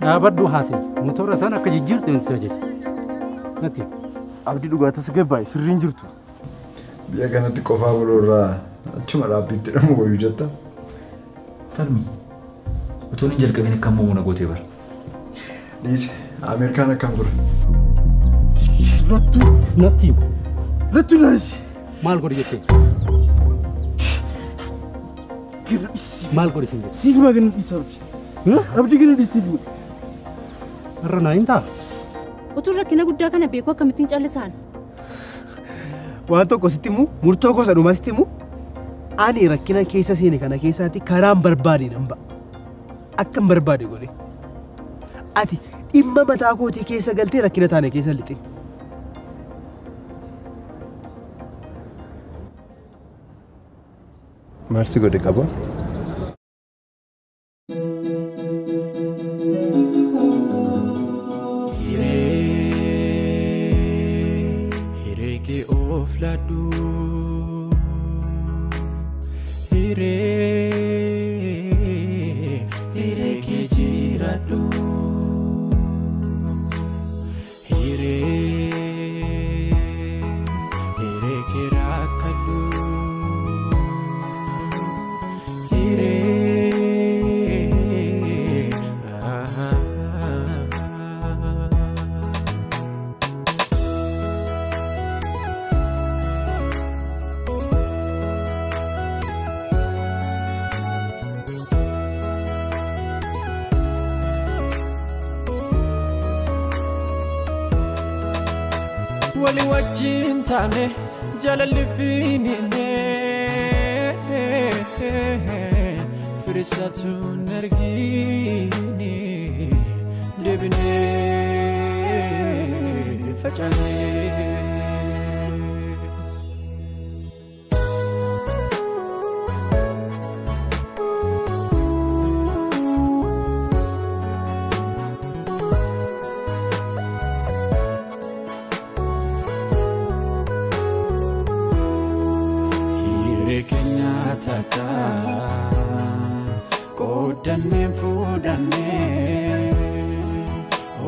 Dhaabadhu haasee motora sana akka jijjiirtu hin si ajaja. Natti. Abdii dhugaa tasgabbaa'e sirriin jirtu. Biyya kanatti qofaa buluu irraa achuma dhaabbiitti hidhamu wayyuu jetta. Falmi utuun hin jalqabin akkam moomuu na gootee bara. Dhiisi Ameerikaan akkam ture? Lattuu natti himi. Lattuu naashi. Maal godhi jettee? Gadi dhiisi. Maal godhi sin jedhe? Siif maa gadi dhiisi abdii. Abdii gadi dhiisi. Irra naa hin ta'a. Utuun rakkina guddaa kana beeku akkamittiin callisaan? Waan tokko sitti himu murtoo gosa dhumaa sitti himu ani rakkina keessa seene kana keessaatti karaan barbaade nan ba'a. Akkan barbaade godhe. Ati dhimma mataa kootii keessa galtee rakkina taane keessa lixin. Maal si godhe qaba? Hiree kee of laadhu. Hiree hiree kee jiraadhu. Hiree hiree kee rakkadhu. Hiree. Walii wajjin taane jaalalli fiinine firisatu hin argine deebinee facaane. Hiree keenya takka qoodannee fuudhannee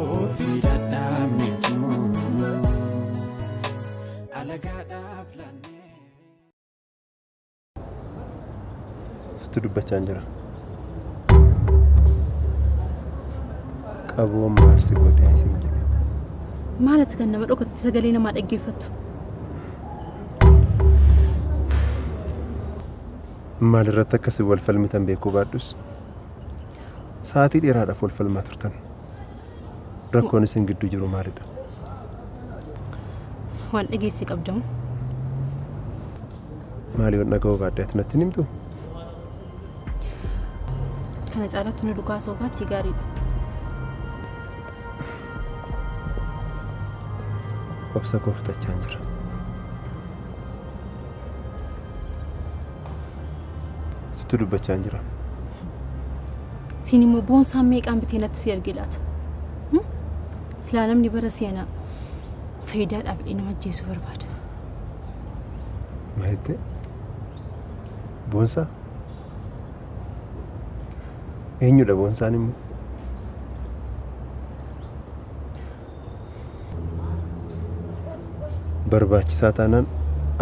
ofii dadhabneetu alagaadhaaf laannee. Sitti dubbachaa jira. Qaboon maal si godhee sin jedhe? Maal ati kan nama dhokatti sagalee namaa dhaggeeffattu? Maal irratti akkasii wal falmitan beekuu baadhus sa'aatii dheeraadhaaf wal falmaa turtan. Rakkoon isin gidduu jiru maalidha? Waan dhageesse qabdamu. Maali yoon dhaga'uu baadhe ati natti hin himtu? Kana caalaatti nu dhugaa soofaatti gaariidha. Obsa koo fixachaa jira. Sitti dubbachaa jira. Siin immoo boonsaan meeqaan bitee natti si erge laata? Silaa namni bara seenaa faayidaadhaaf nama ajjeesuu barbaada. Maal jettee? Boonsaa? Eenyudha boonsaan immoo? Barbaachisaa taanaan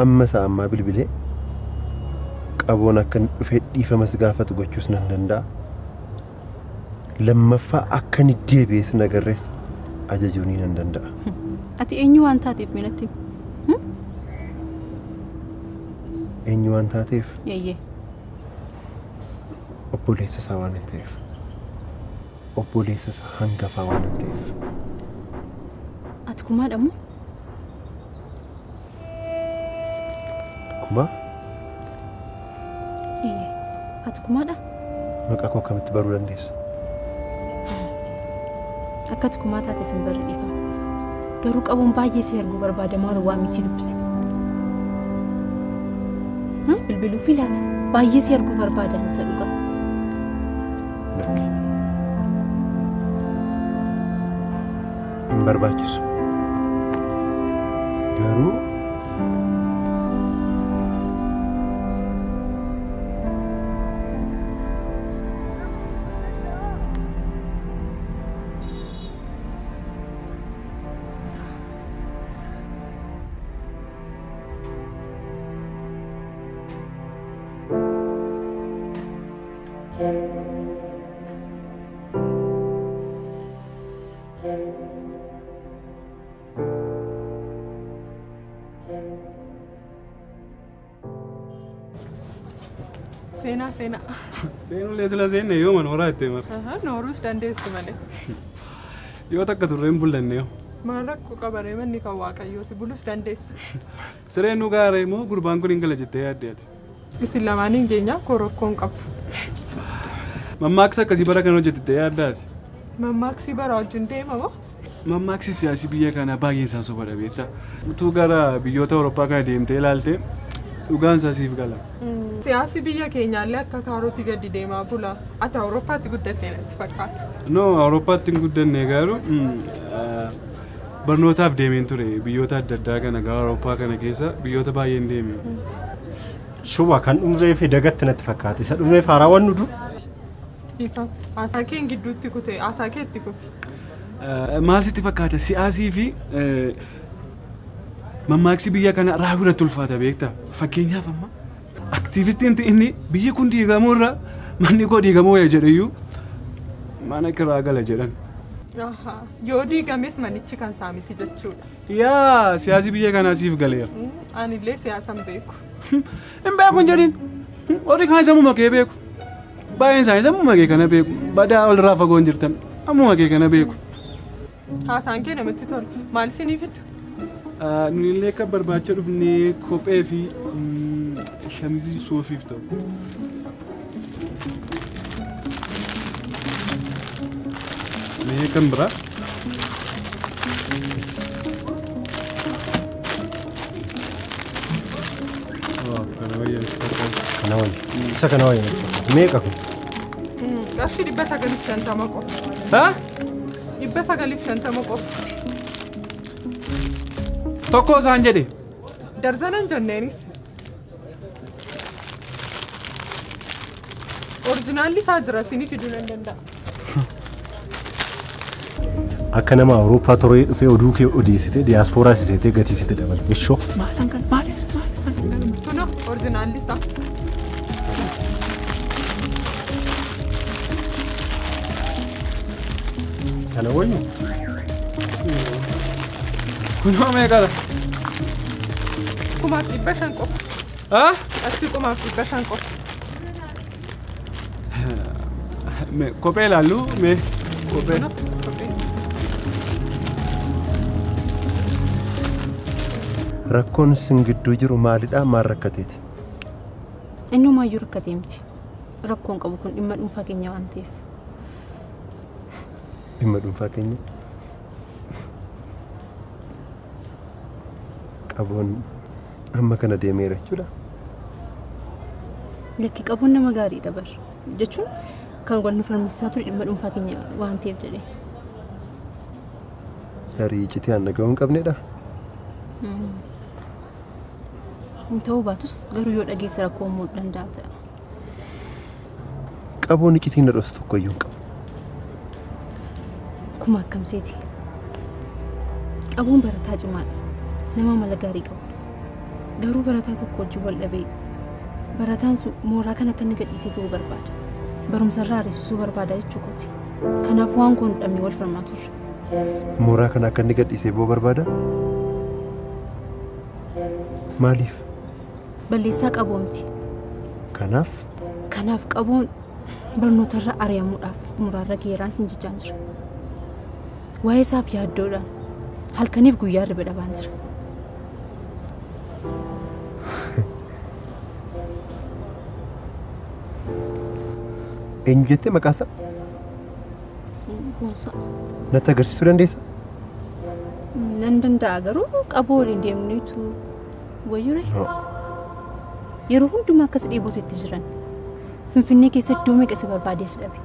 amma isaa ammaa bilbilee qaboon akka inni dhufee dhiifamas gaafatu gochuus nan danda'a. Lammaffaa akka inni deebi'ees nagarrees ajajuu ni nan danda'a. Ati eenyu waan taateef mee natti himi? Eenyu waan taateef? Eeyyee. Obboleessa isaa waan hin ta'eef. Obboleessa isaa hangafaa waan hin ta'eef. Ati kumaadha moo? Kumaa? Eeyyee. Ati kumaadha? Maqaa koo akkamitti baruu dandeessa? Akka ati kumaa taate sin barri dhiifama. Garuu qabuun baay'ee si arguu barbaada maal waa miti dubbisi. Bilbiluu fi laata? Baay'ee si arguu barbaada isa dhugaa. Lakki. Hin barbaachisu. Garuu Seenaa seenaa. Seenullee sila seenne yoo manooraa itti mara. Nooruus dandeessu malee. Yoo takka turre hin bullanne yoo. Maal rakkoo qabaree manni kan waaqayyooti bulus dandeessu. Sireen nu gaaree moo gurbaan kun hin gala jettee yaadde ati? Isin lamaaniin keenya koo rakkoo hin qabu. Mammaaksa akkasii bara kana hojjettee yaadda ati? Mammaaksi bara wajjin deema moo? Mammaaksi siyaasii biyya kanaa baay'een isaan soba beektaa. Utuu gara biyyoota Awurooppaa kana deemtee ilaalte dhugaan isaa siif gala. Siyaasi biyya keenyaallee akka kaarotii gadi deemaa bula. Ati Awurooppaatti guddattee natti fakkaata. No, Awurooppaatti hin guddanne garuu barnootaaf deemeen ture biyyoota adda addaa kana gara Awurooppaa kana keessa biyyoota baay'een deeme. Shuba kan dhumree fi dagatti natti fakkaata. Isa dhumree haaraa waan nu dur. Ifa haasaa keen gidduutti kutee haasaa kee itti fufi. Maal sitti fakkaata siyaasii fi mammaaksi biyya kana raawwii irratti ulfaata beektaa? Fakkeenyaaf amma aktiivistiin inni biyyi kun diigamuu irra manni koo diigamuu wayya jedhayyuu mana kiraa gala jedhan. Yoo diigames manichi kan isaa miti jechuudha. Yaa siyaasi biyya kanaa siif galeera. Anillee siyaasa hin beeku. Hin beeku hin jedhin. Warri kaan sammuma kee beeku. Baay'een isaanii sammuma kee kana beeku. Badaa walirraa fagoo hin jirtan. Ammuma kee kana beeku. Haasaan kee namatti tola. Maal isinii fidu? Nuni illee akka barbaacha dhufnee kophee fi shamizii suufiif ta'u. Mee kan biraa? Kana wayya Kana wayya. Isa kana wayya. Meeqa kun? Qarshii 950 qofa. Haa? 950 qofa. Tokko isaan jedhe. Darzanan jenneenis. Orijinaalli isaa jira isinii fiduu nan danda'a. Akka nama Awurooppaa toree dhufee oduu kee odeessite diyaaspooraa siseetee gatii sitti dabalte. Ishoo. Maal kan maal maal. Kunoo orijinaalli isaa. Kana wayyu. Kunoo meeqadha? 1500 qofa. Haa? Qarshii 1500 qofa. Mee kophee ilaallu mee kophee. Rakkoon isin gidduu jiru maalidha? Maal rakkateeti? Innumaayyuu rakkatee miti. Rakkoon qabu kun dhimma dhuunfaa keenya waan ta'eef. Dhimma dhuunfaa keenya? Qaboon amma kana deemeera jechuudha. Lakki qaboon nama gaariidha bar. Jechuun kan wal nu falmisiisaa ture dhimma dhuunfaa keenya waan ta'eef jedhee. Tarii iccitii aan dhaga'uu hin qabnedha. Ta'uu baatus garuu yoo dhageesse rakkoo uumuu danda'a ta'a. Qaboon iccitii na dhoosu tokko iyyuu hin qabu. Kuma akkamseeti. Qaboon barataa cimaadha. Nama amala gaarii qabudha. Garuu barataa tokko wajjin wal dhabee barataan sun mooraa kana akka inni gadhiisee ba'uu barbaada. Barumsarraa ariisisuu barbaada jechuu kooti. Kanaaf waan kun dhabne wal falmaa turre. Mooraa kana akka inni gadhiisee ba'uu barbaada? Maaliif? Balleessaa qaboo miti. Kanaaf? Kanaaf qaboon barnootarra ari'amuudhaaf muraarra geeraan sin jechaan jira. Waa'ee isaaf yaaddoodhaan halkaniif guyyaa irra dhabaan jira. Eenyu jettee maqaa isaa? Boonsaa. Natti agarsiisuu dandeessaa? Nan danda'a garuu qaboo waliin deemneetu wayyure. Yeroo hundumaa akkas dheebotetti jiran. Finfinnee keessa iddoo meeqa si barbaadee si dhabe.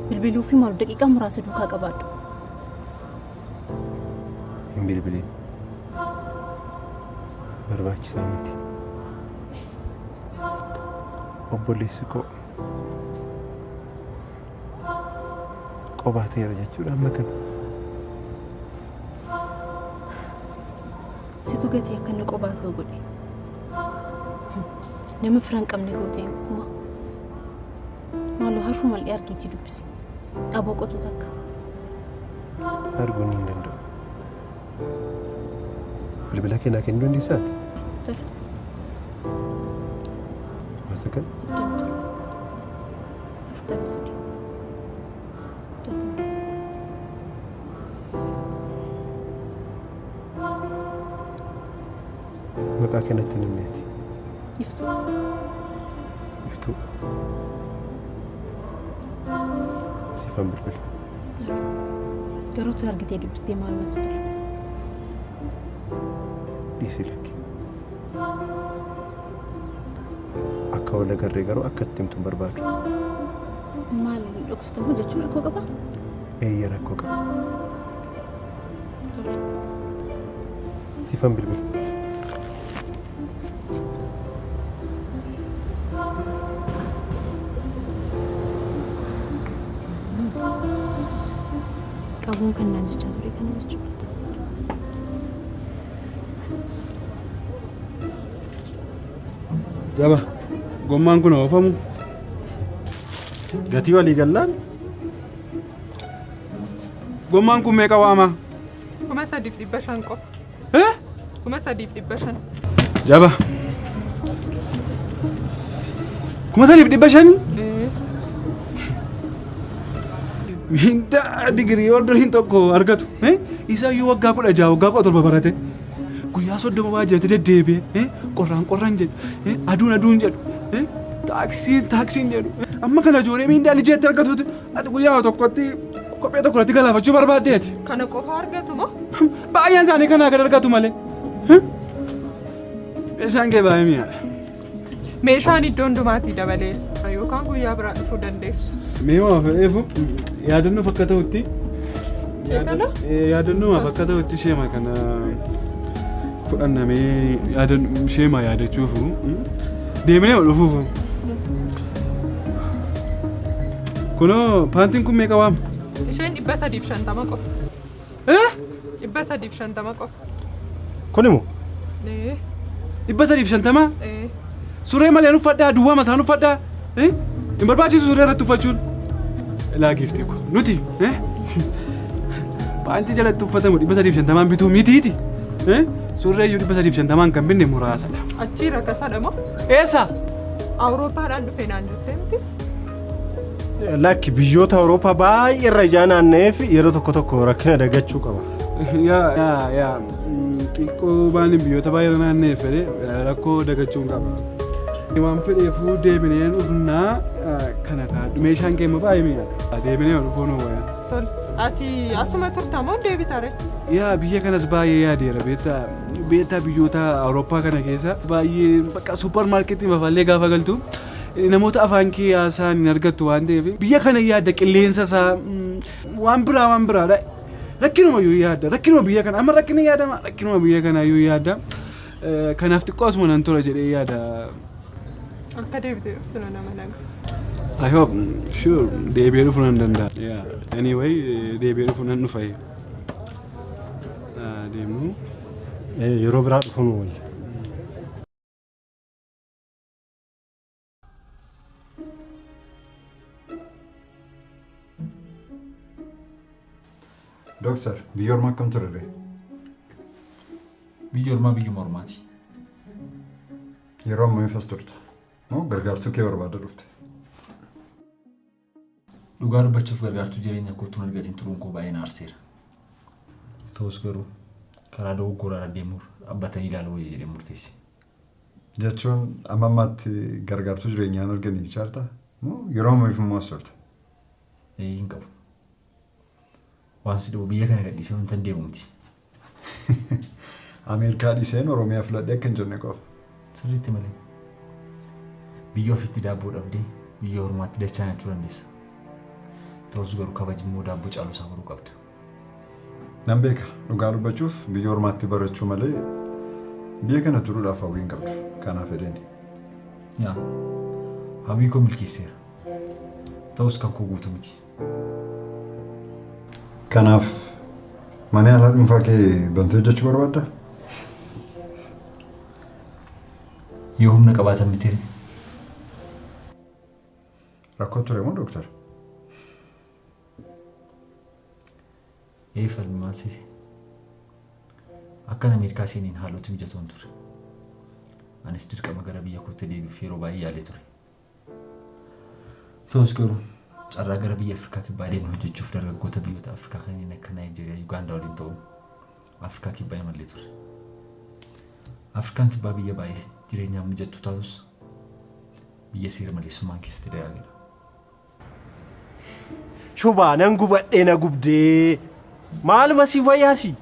Bilbiluu fi maal daqiiqaa muraasa duukaa qabaadhu. Hin bilbiliin. Barbaachisaa miti. Obboleessi koo qophaa ta'eera jechuudha amma kana. Situ gatii akka inni qophaa ta'u godhe. Nama fira hin qabne gootee kuma. Maaloo har'uma illee argiitii dubbisi. Aboo qotuu takka. Arguun hin danda'u. Bilbila kee naa kennuu dandeessaati? Tole. 9. 43. 60. Maqaa kee natti hin himneeti. Iftuu. Iftuu. Siifan bilbila. Garuu tu argitee dubbistee maalumatti ture? Dhiisi lakki. Akka wal agarree garuu akka itti himtu hin barbaadu. Maal dhoksitamu jechuun rakkoo qabaa? Eeyyee rakkoo qaba. Tole. Siifan bilbila. Qabuun kan naan jechaa ture kana jechuudha. Jaba, gommaan kun oofamu. Gatii walii gallaan? Gommaan kun meeqa waama? 3,500 qofa. 3,500. Jaba. 3,500? Mindaa digirii orderiin tokko argatu. Isa iyyuu waggaa 16 waggaa 17 barate. Guyyaa 30 waajjirratti deddeebi'ee qorraan qorraan jedhu, aduun aduun jedhu, taaksiin taaksiin jedhu. Amma kana ijoollee mindaan ijeetti argatuuti. Ati guyyaa tokkotti kophee tokko irratti galaafachuu barbaaddeeti. Kana qofa argatu moo? Baay'een isaanii kanaa gad argatu malee. Meeshaan kee baay'ee mi'aadha. Meeshaan iddoo hundumaatii dabaleera yookaan guyyaa biraa dhufuu dandeessu. Mee waa fedheefu yaadannoof akka ta'utti. Kana? Yaadannoof akka ta'utti sheema kana fudhannamee sheema yaadachuufu deemnee dhufuufu. Kunoo paantiin kun meeqa waama? Isheen 350 qofa. 350 qofa. Kun immoo? 350? Suree malee uffadhaa duwwaa masaan uffadhaa. Hin barbaachisu suree irratti uffachuun. Ilaa giiftii ko nuti paantii jalatti uffatamu 350 bituu mitiiti. Surree iyyuu 350 kan binne muraasadha. Achii rakkasaadha moo? Eessa? Awurooppaadhaan dhufee naan jettee miti? Lakki biyyoota Awurooppaa baay'ee irra ijaa naanna'eef yeroo tokko tokko rakkina dagachuu qaba. Yaa xiqqoo waan biyyoota baay'ee irra naanna'eef fedhe rakkoo dagachuu qaba. Waan fedheefuu deebinee dhufnaa kana kaadhu meeshaan keenya baay'ee mi'aadha. Deebinee dhufuu nu wayya. Tole ati asuma turta moo deebita ree? Yaa biyya kanas baay'ee yaadeera beektaa biyyoota Awurooppaa kana keessa baay'ee bakka suuparmaarkeetii mafallee gaafa galtu namoota afaan kee haasa'an hin argattu waan ta'eef biyya kana yaadda qilleensa isaa waan biraa waan biraadha. Rakkinuma iyyuu yaadda rakkinuma biyya kana amma rakkina yaadama rakkinuma biyya kana iyyuu yaadda. Kanaaf xiqqoo asuma nan tura jedhee yaada. Akka deebitee dhuftu nama naga. I hope sure deebi'ee dhufuu nan danda'a. Yeah anyway deebi'ee dhufuu nan dhufa. Deemnu. Yeroo biraa dhufuu nu wayya. Dooktar, biyya ormaa akkam turre? Biyya ormaa biyyuma ormaati. Yeroo ammaa ifas turte. Moo gargaartuu kee barbaada dhufte? Dhugaa dubbachuuf gargaartuu jireenya kootu hin argatin turuun koo baay'ee na aarseera. Ta'us garuu karaa dogoggoraan adeemuuf dhaabbatanii ilaaluu wayya jedhee murteesse. Jechuun amma ammaatti gargaartuu jireenyaa hin arganii jechaarta? Moo yeroo ammaa immoo as turte? Hin qabu. Waan si dhibu biyya kana gadhiisee wanta hin deemu miti. Ameerikaa dhiiseen Oromiyaa filadhee akka hin jenne qofa. Sirriitti malee. Biyya ofiitti daabboo dhabdee biyya ormaatti dachaa nyaachuu dandeessa. Ta'us garuu kabajimmoo daabboo caalu isaa baruu qabda. Nan beeka dhugaa dubbachuuf biyya ormaatti barachuu malee biyya kana turuudhaaf hawwii hin qabdu. Kanaaf fedheeni. Yaa hawwii koo milkeesseera. Ta'us kan koo guutuu miti. Kanaaf mana yaalaa dhuunfaa kee bantee hojjechuu barbaaddaa? Yoo humna qabaatan miti. Rakkoo ture moo dooktar? Ee falmi maal seete? Akkan Ameerikaa seeniin haaloti mijatoon ture. Anis dirqama gara biyya kootti deebi'uuf yeroo baay'ee yaalee ture. Ta'us garuu carraa gara biyya Afrikaa kibbaa deemee hojjechuuf dargaggoota biyyoota Afrikaa kanneen akka Naayijeeriyaa, Yugaandaa waliin ta'uun Afrikaa kibbaa imallee ture. Afrikaan kibbaa biyya baay'ee jireenyaaf mijattuu taatus biyya seera maleessummaan keessatti dagaagedha. Shubaa nan gubadhee na gubdee maaluma si wayyaasi?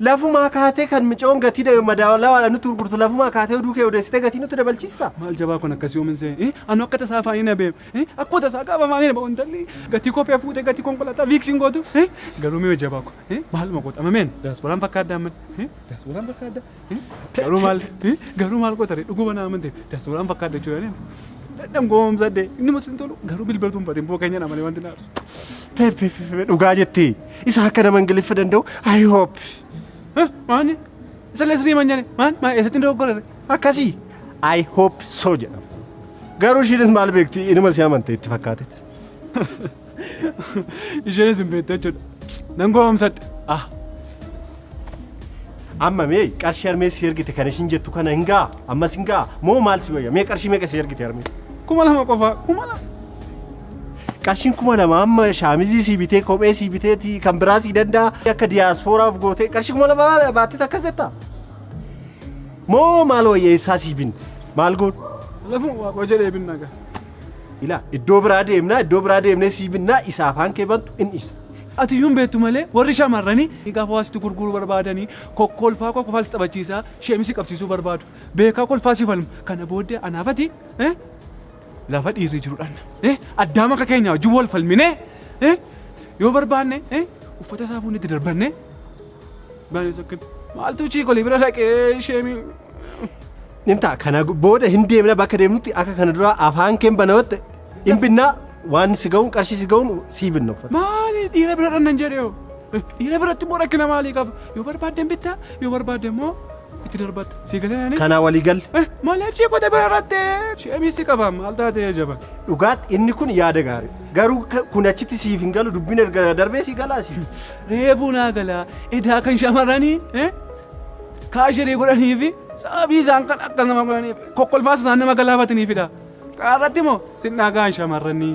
Lafumaa kaatee kan micoon gatii madaalawaadhaan nutti gurgurtu lafumaa kaatee oduu kee odeessitee gatii nutti dabalchiista. Maal jabaa kun akkasii oomin seen? Anu akka tasaa afaanii na beem. Akkuma tasaa gaafa afaanii na ba'u intalli gatii kophee fuutee gatii konkolaataa viiksiin gootu. Garuu mi'a jabaa kun maaluma goota amameen daasbooraan fakkaaddaa amman. Daasbooraan fakkaaddaa. Garuu maal garuu maal goota dhuguma na amanteef daasbooraan fakkaadda jechuudha. Dadham goomsadde inni musin tolu garuu bilbiltuun fatiin boo keenya malee wanti naatu. Pepe dhugaa jettee isa akka nama Ingiliffa danda'u I hope. Maani? Isa leesrii manjane maan maa eessatti dogoggorre? Akkasii I hope so jedhama. Garuu isheenis maal beekti inuma si amante itti fakkaatetti. Isheenis hin beektu jechuudha. Nan goomsadde. Ah. Amma mee qarshii harmee si ergite kan ishiin jettu kana hin ga'a ammas hin ga'a moo maal si wayya mee qarshii meeqa si ergite harmee? 2000 qofa 2000. Qarshiin 2000 amma shaamizii si bitee kophee si biteeti kan biraa si danda'a akka diyaaspooraaf gootee qarshii 2000 baattee akkas jetta. Moo maal wayya eessaa si bin maal goon? Lafuma waaqoo jedhee binna gaa. Ilaa iddoo biraa deemnaa iddoo biraa deemnee si binnaa isa afaan kee bantu hin dhiista. Ati iyyuu hin beektu malee warri shamarranii gaafa waasitti gurguruu barbaadanii kokkolfaa kokkolfaa si taphachiisaa sheemisi qabsiisuu barbaadu. Beekaa kolfaa si falmu kana booddee anaafati lafa dhiirri jiruudhaan addaama akka keenya wajjin wal falminee yoo barbaanne uffata isaa fuunee itti darbanne baanee sokkee maaltu chiikolii bira dhaqee sheemii. Nimtaa kana booda hin deemna bakka deemnutti akka kana dura afaan keen banawatte hin binnaa waan si ga'uun qarshii si ga'uun sii binna uffata. Maali dhiira bira dhannan jedhee hoo dhiira biratti immoo rakkina maalii qaba yoo barbaadde bittaa yoo barbaadde immoo itti darbatta si galee naani. Kanaa walii galle. Maali achii qote bira irratti sheemii si qaba maal taatee jaba. Dhugaatti inni kun yaada gaarii garuu kun achitti siif hin galu dubbiin erga darbee si galaa si. Reefuu naa galaa edaa kan shamarranii kaashirii godhanii fi sababii isaan kan akkas nama godhaniif kokkolfaas isaan nama galaafataniifidha. Qaarratti moo sinnaa gahan shamarranii.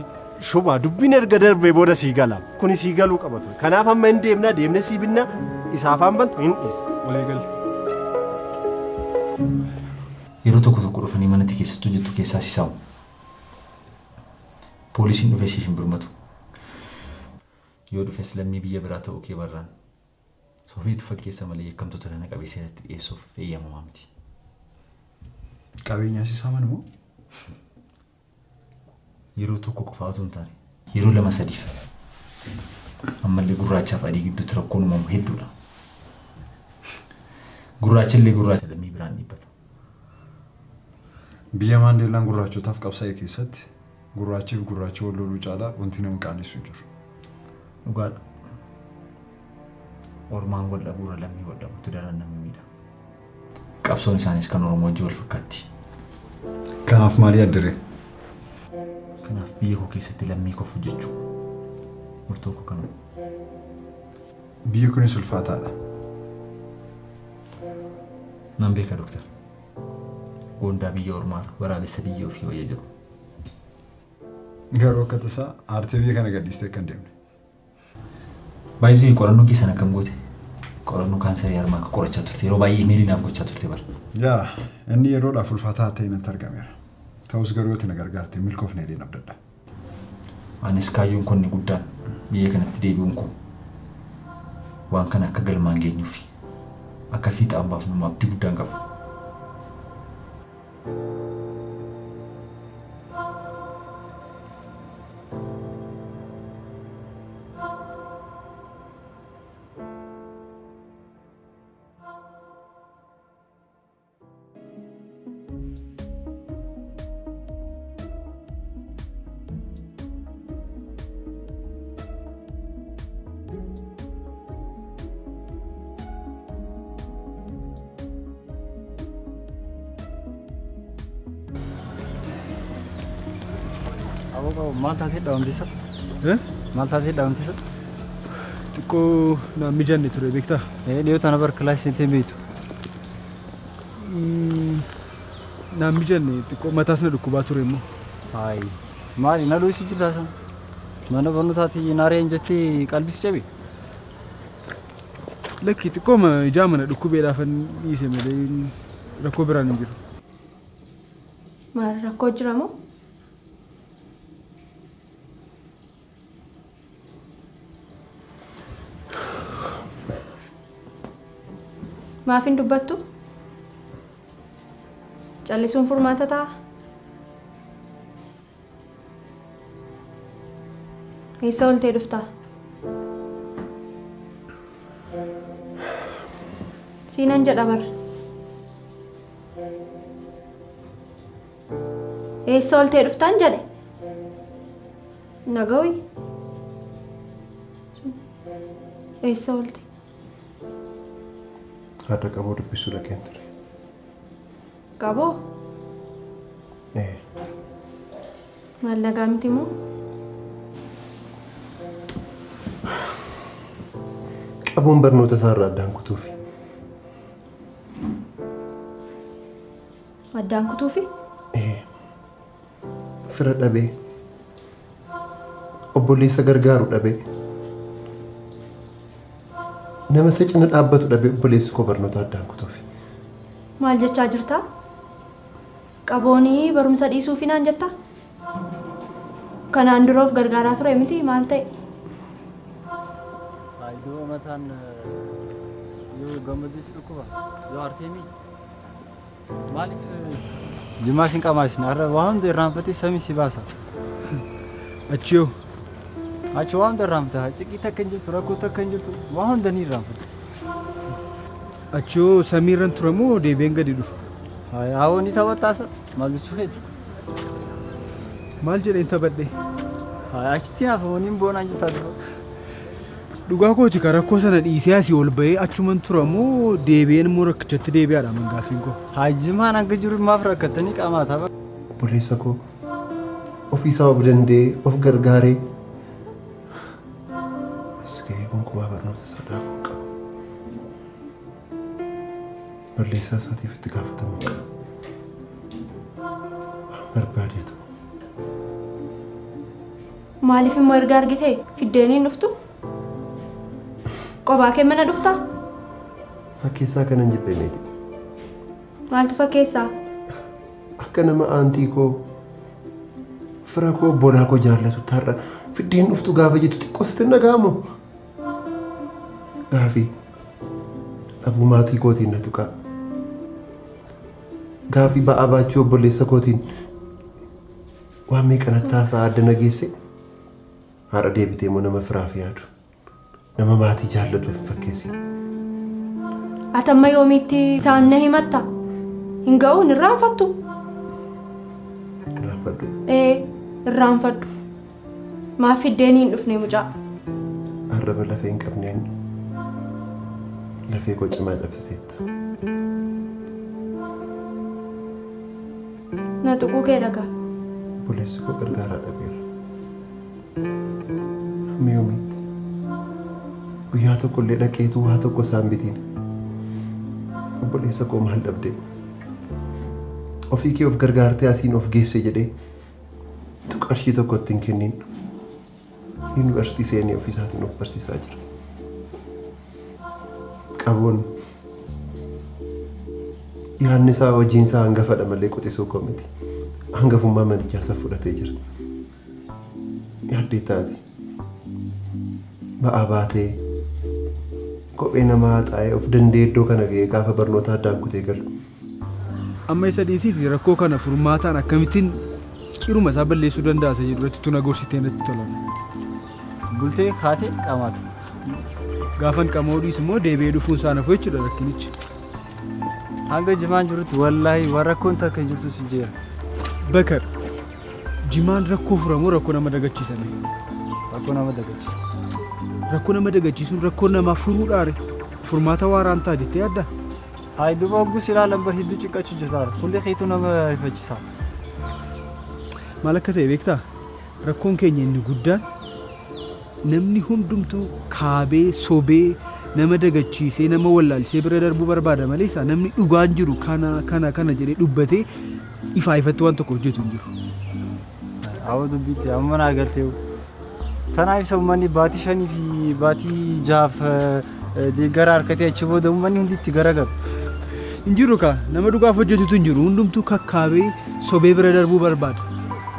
Shubaa dubbiin erga darbee booda sii gala. Kuni sii galuu qaba ture. Kanaaf amma hin deemnaa deemnee sii binnaa isa afaan bantu hin dhiista. Walii galle. Yeroo tokko tokko dhufanii manatti keessatti hojjettu keessaa si saamu. Poolisiin dhufee siif hin birmatu. Yoo dhufes lammii biyya biraa ta'uu kee barraan sofiitu fakkeessa malee yakkamtoota kana qabee seeratti dhiyeessuuf eeyyamamaa miti. Qabeenya si saaman moo? Yeroo tokko qofaa osoo hin taane yeroo 2 3 ammallee gurraachaaf adii gidduutti rakkoon uumamu hedduudha. Gurraachallee gurraacha lammii biraan dhiibbata. Biyya Maandeellaan gurraachotaaf qabsaa'e keessatti gurraachiif gurraacha wal loluu caalaa wanti nama qaanessu hin jiru. Dhugaadha. Ormaan wal dhabuurra lammii wal dhabuutu daran nama miidha. Qabsoon isaanis kan Oromoo wajjin wal fakkaatti. Kanaaf maal yaaddiree? Kanaaf biyya koo keessatti lammii koof hojjechuu murtoo koo kanuma. Biyyi kunis ulfaataadha. Nan beeka doktar. Goondaa biyya ormaa waraabessa biyya ofii wayya jedhu. Garuu akka tasaa aartee biyya kana gadhiistee akka hin deemne. Baay'ee qorannoo keessan akkam goote? Qorannoo kaansarii harmaa akka qorachaa turte yeroo baay'ee imeelii naaf gochaa turte bara. Yaa inni yeroodhaaf ulfaataa ta'e natti argameera. Ta'us garuu yoo na gargaarte milkoofne jedheen abdadha. Anis kaayyoon koo inni guddaan biyya kanatti deebi'uun koo waan kana akka galmaan geenyuufi akka fiixaan baafnu abdii guddaan qaba. Maal taatee dhaabamtisa? Maal taatee dhaabamtisa? Xiqqoo naan mijanne ture beektaa? Dhiyoo tana bar kilaasii seentee beektu. Naan mijanne xiqqoo mataas na dhukkubaa ture immoo. Hayi maali na dho'isu jirtaa sana? Mana barnootaatti naareen jettee qalbisi cabe? Lakki xiqqooma ijaa mana dhukkubeedhaafan dhiise malee rakkoo biraan hin jiru. Maal rakkoo jira moo? Maaf hin dubbattu? Callisuun furmaata ta'a? Eessa ooltee dhuftaa? Siinan jedha bar. Eessa ooltee dhuftaan jedhe? Nagawii. Eessa oolte? Haadha qaboo dubbisuu dhaqeen ture. Qaboo? Ee. Maal nagaa miti moo? Qaboon barnoota isaarraa addaan kutuufi. Addaan kutuufi? Ee. Fira dhabee. Obboleessa gargaaru dhabee. Nama isa cina dhaabbatu dhabee obboleessi koo barnoota addaan kutuufi. Maal jechaa jirtaa? Qaboonii barumsa dhiisuufi naan jettaa? Kanaan dura of gargaaraa ture miti maal ta'e? Iddoo mataan yoo gammadee si dhukkuba yoo aartee maaliif jimaa sin qamaasin har'a waa hunda irraanfatee samii si baasa. Achiyoo. Achi waa hunda irraanfata ciqii takka hin jirtu rakkoo takka hin jirtu waa hunda ni irraanfata. Achiyoo samiirran ture moo deebi'een gadi dhufa? Haa ni taphattaasa maal jechuu feeti? Maal jedheen taphadhe? Achitti naaf waniin boonaan jirtaa dhufa. Dhugaa kooti ka rakkoo sana dhiisee asii ol ba'ee achuman tura moo deebi'een immoo rakkichatti deebi'aadha mangaaffiin koo. Jimaan hanga jiru maaf rakkattanii qaamaa tapha. Obboleessa koo ofiisaa of danda'ee of gargaaree as ga'ee gonkumaa barnoota isaa dhaabuu qaba. Balleessaa isaatiif itti gaafatamuu qaba. Waan barbaade ta'u. Maaliif immoo erga argite fiddeeniin dhuftu? Qophaa kee mana dhuftaa? Fakkeessaa kanan jibbee meeti. Maaltu fakkeessaa? Akka nama aantii koo fira koo obbolaa koo jaallatu taarra fiddeen dhuftu gaafa jettu xiqqoos dhaga'amu. Gaafii dhabuu maatii kootiin na tuqaa. Gaafii ba'aa baachuu obboleessa kootiin waan meeqa natti haasa'a adda na geesse haadha deebitee immoo nama firaaf yaadu. Nama maatii jaallatuuf fakkeessi. Ati amma yoomiitti isaan na himatta? Hin ga'u hin irraanfattu? Irraanfadhu. Ee irraanfadhu. Maaf fiddeeni hin dhufne mucaa? Arraba lafee hin qabneen lafee koo cimaa cabsiteetta. Na tuquu kee dhagaa. Obboleessi koo gargaaraa dhabeera. Hamma yoomiitti? Guyyaa tokko illee dhaqeetu waa tokko isaan bitiin. Obboleessa koo maal dhabdee? Ofii kee of gargaartee asiin of geesse jedhee tu qarshii tokko itti hin kennin. Yuunivarsiitii seenee ofii isaatiin of barsiisaa jira. Qaboon yaadni isaa hojiin isaa hangafadha malee quxisuu koo miti. Hangafummaa manichaa isa fudhatee jira. Yaaddee taati. Ba'aa baatee kophee namaa haxaa'ee of danda'ee iddoo kana ga'ee gaafa barnoota addaan kutee galu. Amma isa dhiisiiti rakkoo kana furmaataan akkamittiin ciruma isaa balleessuu danda'a isa jedhu irratti tuna gorsitee natti tolama. Bultee kaatee qaamaatu. Gaafan qamoo dhiisu immoo deebi'ee dhufuun isaa nafu jechuudha rakkinichi. Hanga jimaan jirutti wallaahi waan rakkoon takka hin jirtu si jeera. Bakar jimaan rakkoo furamoo rakkoo nama dagachiisame? Rakkoo nama dagachiisa. Rakkoo nama dagachiisuun rakkoo namaa furuudhaare furmaata waaraan ta'a jettee yaaddaa? Hayi duuba hoggus ilaalan bar hedduu ciqqachuu jirtaara. Fuulli keetu nama rifachiisa. Maal akka ta'e beektaa? Rakkoon keenya inni guddaan Namni hundumtuu kaabee sobee nama dagachiisee nama wallaalchisee bira darbuu barbaada malee isaa namni dhugaan jiru kana kana kana jedhee dubbatee ifaa ifatti waan tokko hojjetu hin jiru. Awwa dubbiitti amma naa galtee. Tanaaf isa uummanni baatii 5 fi baatii 6 deeggara harkatee achi booda uummanni hundi itti garagalu. Hin jiru kaa nama dhugaaf hojjetutu hin jiru hundumtuu kakkaabee sobee bira darbuu barbaada.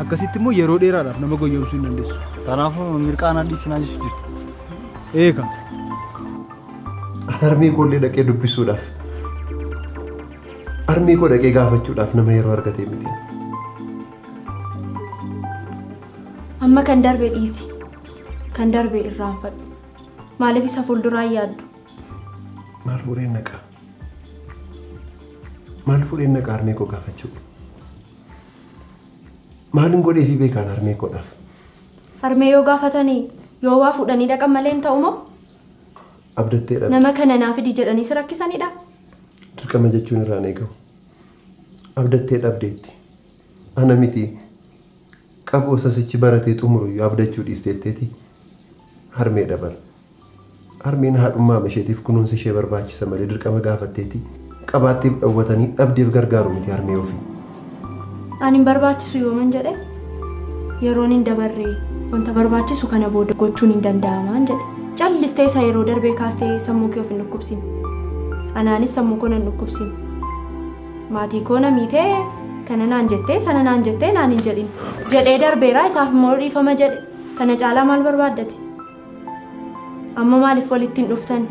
Akkasitti immoo yeroo dheeraadhaaf nama goyyomsuu hin dandeessu. Kanaafuu mirqaana dhiisinaa jechuun jirti. Eeka. Harmee koollee dhaqee dubbisuudhaaf harmee koo dhaqee gaafachuudhaaf nama yeroo argatee miti. Amma kan darbe dhiisi. Kan darbe irraanfadhu. Maaliif isa fuulduraa yaaddu? Maal fuudheen naqa? Maal fuudheen naqa harmee koo gaafachuu? Maalin godhee fi beekaan harmee koodhaaf? Harmee yoo gaafatanii yoo waa fuudhanii dhaqan malee hin ta'u moo? Abdattee dhabde. Nama kana naa fidi jedhanii si rakkisanidha. Dirqama jechuun irraan eegamu. Abdattee dhabdeetti. Ana miti qaboo sasichi baratee xumuru yoo abdachuu dhiisteetteeti harmee dhaban. Harmeen haadhummaa isheetiif kunuunsa ishee barbaachisa malee dirqama gaafatteeti. Qabaatteef dhawwatanii dhabdeef gargaaru miti harmee ofii. Ani hin barbaachisu yooman jedhe yeroon hin dabarre wanta barbaachisu kana booda gochuun hin danda'amaan jedhe. Callistee isa yeroo darbee kaastee sammuu kee of hin dhukkubsin. Anaanis sammuu koo nan dhukkubsin. Maatii koo na miitee kana naan jettee sana naan jettee naan hin jedhin. Jedhee darbeeraa isaaf immoo dhiifama jedhe. Kana caalaa maal barbaaddati? Amma maaliif walitti hin dhuftani?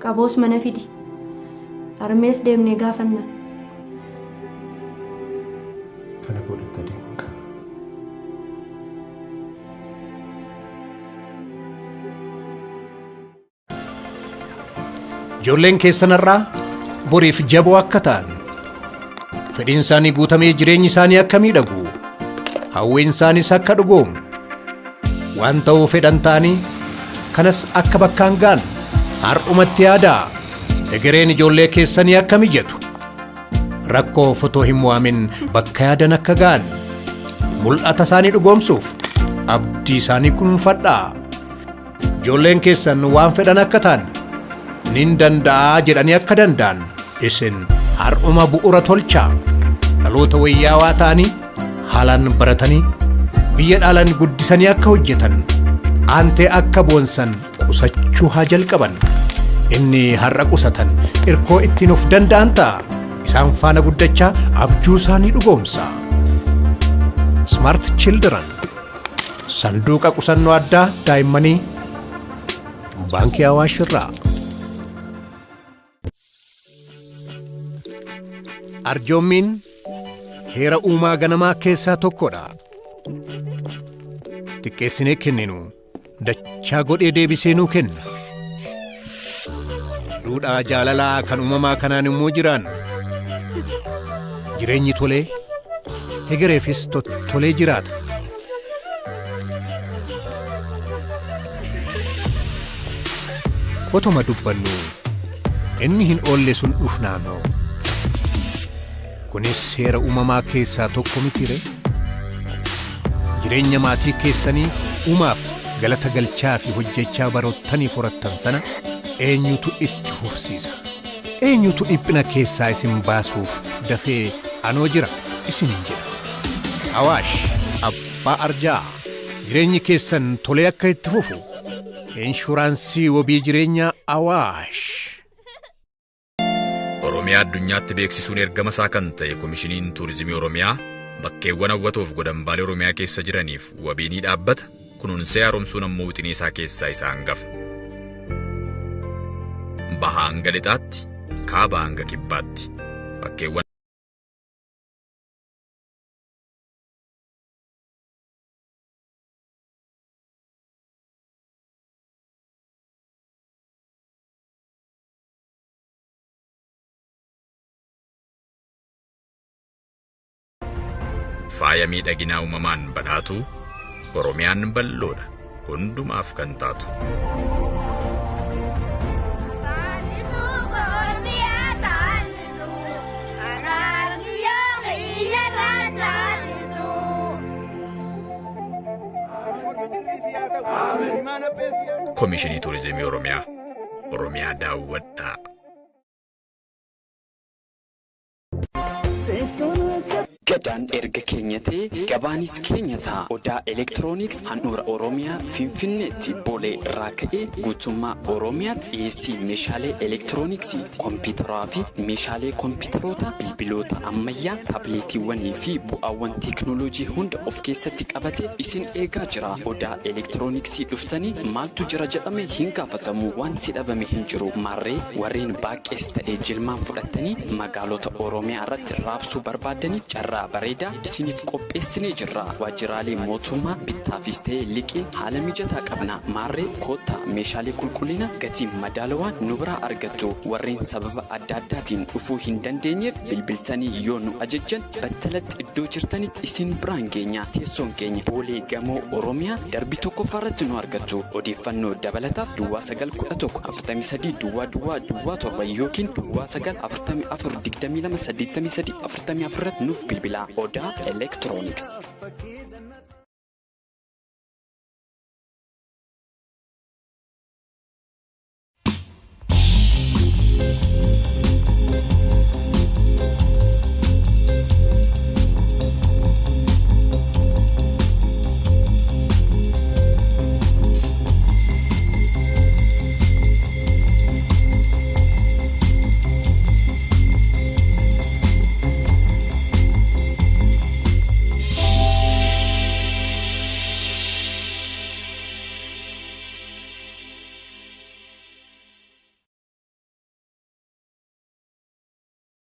Qaboos mana fidi. Harmees deemnee gaafanna. Kana boodatti adeemuu qaba. Ijoolleen keessanarraa boriif jaboo akka ta'an, fedhiin isaanii guutamee jireenyi isaanii akka miidhagu, hawwiin isaaniis akka dhugoomu, waan ta'uu fedhan ta'anii kanas akka bakkaan ga'an har'umatti yaadaa egereen ijoollee keessanii akka mijatu, rakkoo fotoo hin mo'amin bakka yaadan akka ga'an, mul'ata isaanii dhugoomsuuf abdii isaanii kunuunfadhaa. Ijoolleen keessan waan fedhan akka ta'an nin danda'aa jedhanii akka danda'an isin har'uma bu'uura tolchaa dhaloota wayyaawaa ta'anii haalaan baratanii biyya dhaalan guddisanii akka hojjetan aantee akka boonsan qusachuu haa jalqaban. Inni har'a qusatan irkoo ittiin of danda'an ta'a. Isaan faana guddachaa abjuu isaanii dhugoomsa. Smart Children sanduuqa qusannoo addaa daa'immanii Baankii Awaash irraa. Arjoommiin heera uumaa ganamaa keessaa tokkodha. Xiqqeessinee kenninu dachaa godhee deebisee nuu kenna. Duudhaa jaalalaa kan uumamaa kanaan immoo jiraan. Jireenyi tolee, hegereefis tottolee jiraata. Otuma dubbannu inni hin oolle sun dhufnaanoo. Kunis seera uumamaa keessaa tokko miti ree? Jireenya maatii keessanii uumaaf galata galchaa fi hojjechaa baroottanii horattan sana eenyutu itti fufsiisa? Eenyutu dhiphina keessaa isin baasuuf dafee anoo jira isiniin jedha. Awaash abbaa arjaa jireenyi keessan tolee akka itti fufu inshuraansii wabii jireenyaa Awaash. Oromiyaa addunyaatti beeksisuun ergama isaa kan ta'e Komishiniin Tuurizimii Oromiyaa bakkeewwan hawwatoof godambaalee Oromiyaa keessa jiraniif wabii ni dhaabbata. Kunuunsee haaromsuun ammoo wixinee isaa keessaa isa hangafa. Bahaa hanga lixaatti, kaabaa hanga kibbaatti. Bakkeewwan faaya miidhaginaa uumamaan badhaatu Oromiyaan bal'oodha hundumaaf kan taatu. Komishinii Turizimii Oromiyaa. Oromiyaa daawwadhaa. Gadaan erga keenya ta'e gabaanis keenya ta'a. Odaa Elektirooniks handhuura Oromiyaa Finfinneetti Boolee irraa ka'ee guutummaa Oromiyaatti dhiyeessii meeshaalee elektirooniksii, kompiitaraa fi meeshaalee kompiitaroota, bilbiloota ammayyaa, taabileetiiwwanii fi bu'aawwan teekinooloojii hunda of keessatti qabate isin eegaa jira. Odaa Elektirooniksii dhuftanii maaltu jira jedhame hin gaafatamu. Wanti dhabame hin jiru. Maarree warreen baaqees ta'ee jilmaan fudhattanii magaalota Oromiyaa irratti raabsuu barbaadaniif carraa bareedaa isiniif qopheessinee jirra. Waajjiraalee mootummaa bittaafis ta'e liqiin haala mijataa qabna. Maarree koottaa meeshaalee qulqullina gatii madaalawaa nu biraa argattu. Warreen sababa adda addaatiin dhufuu hin dandeenyeef bilbiltanii yoo nu ajajjan battalatti iddoo jirtanitti isin biraan geenya. Teessoon keenya Boolee Gamoo Oromiyaa darbii tokkoffaarratti nu argattu. Odeeffannoo dabalataaf Duwwaa 9 11 43 Duwwaa Duwwaa Duwwaa 7 yookiin Duwwaa 9 44 22 83 44 irratti nuuf bilbilaa. Odaa Elektirooniks.